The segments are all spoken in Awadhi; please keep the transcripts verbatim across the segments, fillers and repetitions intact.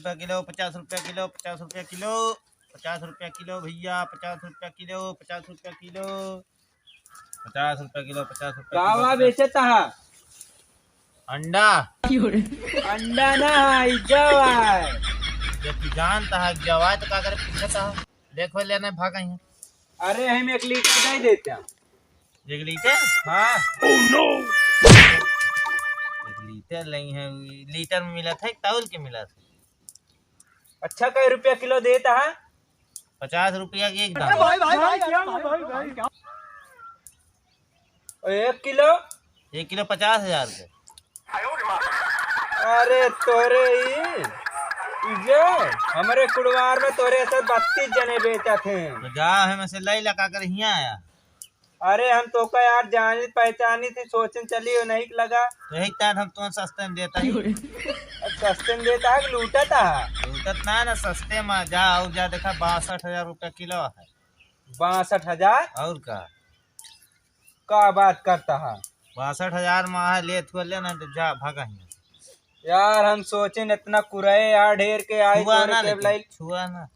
रुपया किलो, पचास रुपया किलो, पचास रुपया किलो, पचास रुपया किलो भैया, पचास रुपया किलो, पचास रुपया किलो, पचास रुपया किलो, पचास रुपया का किलो, बा पचास। बेचत हा? अंडा। अंडा ना है, इज्जव है। जब तू जानता है इज्जव है तो का करे पूछता है? देखो लेने भाग आई है। अरे हम एक लीटर दे देते हैं। एक लीटर? हाँ। एक लीटर नहीं है, लीटर में मिला था, एक तौल के मिला था। अच्छा, कै रुपया किलो देता है? पचास रुपया के एक दाना। भाई, भाई, भाई, क्या, भाई, भाई, क्या? एक किलो? एक किलो पचास हजार के। अरे तोरे ई, ई जो हमरे कुड़वार में तोरे से बत्तीस जने बेचत हैं। तो जा, हमें से लई ला, का कर हियाँ आया। अरे हम तो का यार जानी पहचानी थी, सोचन चली हो नहीं लगा। तो यही टाइम हम तुम्हें सस्ते में देता ही। अब सस्ते में देता है कि लूटत है? लूटत ना है ना, सस्ते में जा और जा देखा, बासठ हजार रुपया किलो है। बासठ हजार? और का? का बात करता है? बासठ हजार में है, लेत हुआ ले ना तो जा, भागा ही। यार हम सोचे न इतना कुरए यार ढेर के आई छुआ तोरे ना के लेकिन, लाई। छुआ ना।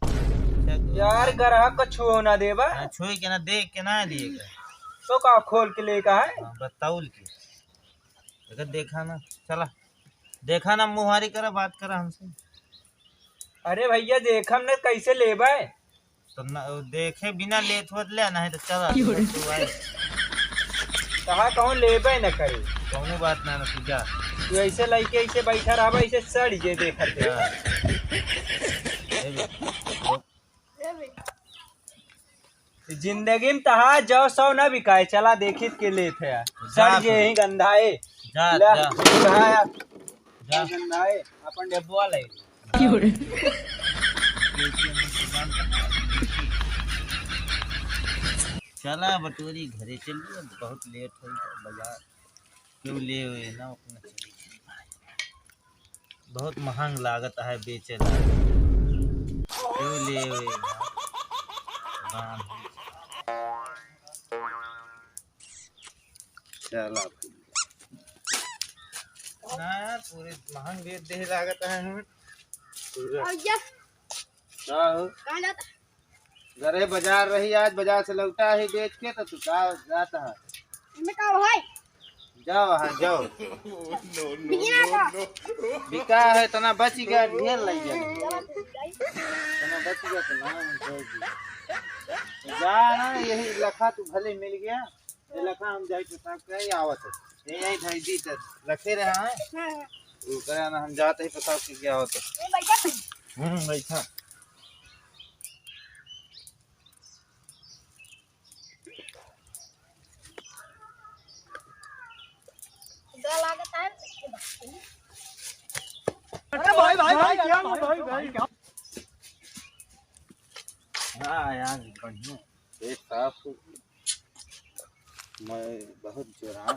यार ग्राहक को छुओ ना देबा। हाँ, छुई के ना, देख के ना लिए का। तो का खोल के लेका है? हाँ, बताउल के। अगर देखा ना, चला। देखा ना, मुहारी करा, बात करा हमसे। अरे भैया देखम न कैसे लेबे? तो न, देखे बिना लेत होत ले, नहीं तो चला। क्यों रे? तू आए। कहा कहूँ लेबे न करे। कौनो बात ना, ना तू जा। तू ऐसे लइके ऐसे बैठा रहबा, ऐसे सड़ जे देखत है। जा। ए बे, जिंदगी में तहा जौ सौ ना बिकाए, चला देखित के लेत है। जा सड़ जे फिर। ही गंधाए। जा, ला, जा। गंधाया। जा। गंधाए, अपन डेबुआ ले। क्यों रे? चला बटोरी घरे चल गया, बहुत लेट हो गया बाजार। क्यों ले हुए ना अपना चली। बहुत महंग लागत है बेचे ला। क्यों ले हुए ना? चला भैया। ना यार, पूरे महंग रेट दे लागत है हम। पूरा भैया। का हो? कहाँ जाता? घरे बाजार रही, आज बाजार से लौटा ही बेच के, तो तू का जाता है? इनमें का भाई? जाओ, हाँ, जाओ। बिकिया का? बिका है, इतना बच गया, ढेर लग गया। चलो, ठीक है। इतना बच गया तो ना, हम दे दी। जा ना, यही लखा तू भले मिल गया। ये लखा हम जाई पेशाब करे आवत है। ये यही धई दी तो रखे रहे हैं। हाँ, हाँ। वो करे ना हम जाते ही पेशाब के क्या होता। ये बैठा। हम्म, बैठा। दो लागत है। अरे भाई, भाई, भाई, क्या, भाई, भाई, क्या? हाँ यार, बढ़िया। पेट साफ हो। मैं बहुत जोरान।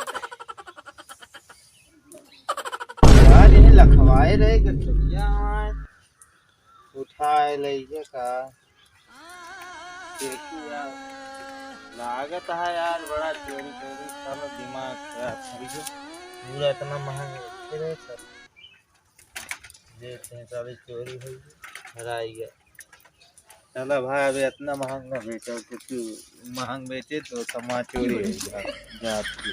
यार, ये लखवाए रहे गठरिया, उठाए लइए का। देखी यार, लागत है यार, बड़ा चोरी चोरी, साला दिमाग खराब कर दिया। पूरा इतना महंगा रखे रहे सब। देखते हैं, साली चोरी होई, हराई गया। चला भाई, अबे इतना महंगा बेचो कि तू महंग बेचे तो सामान चोरी हो जा, जात की।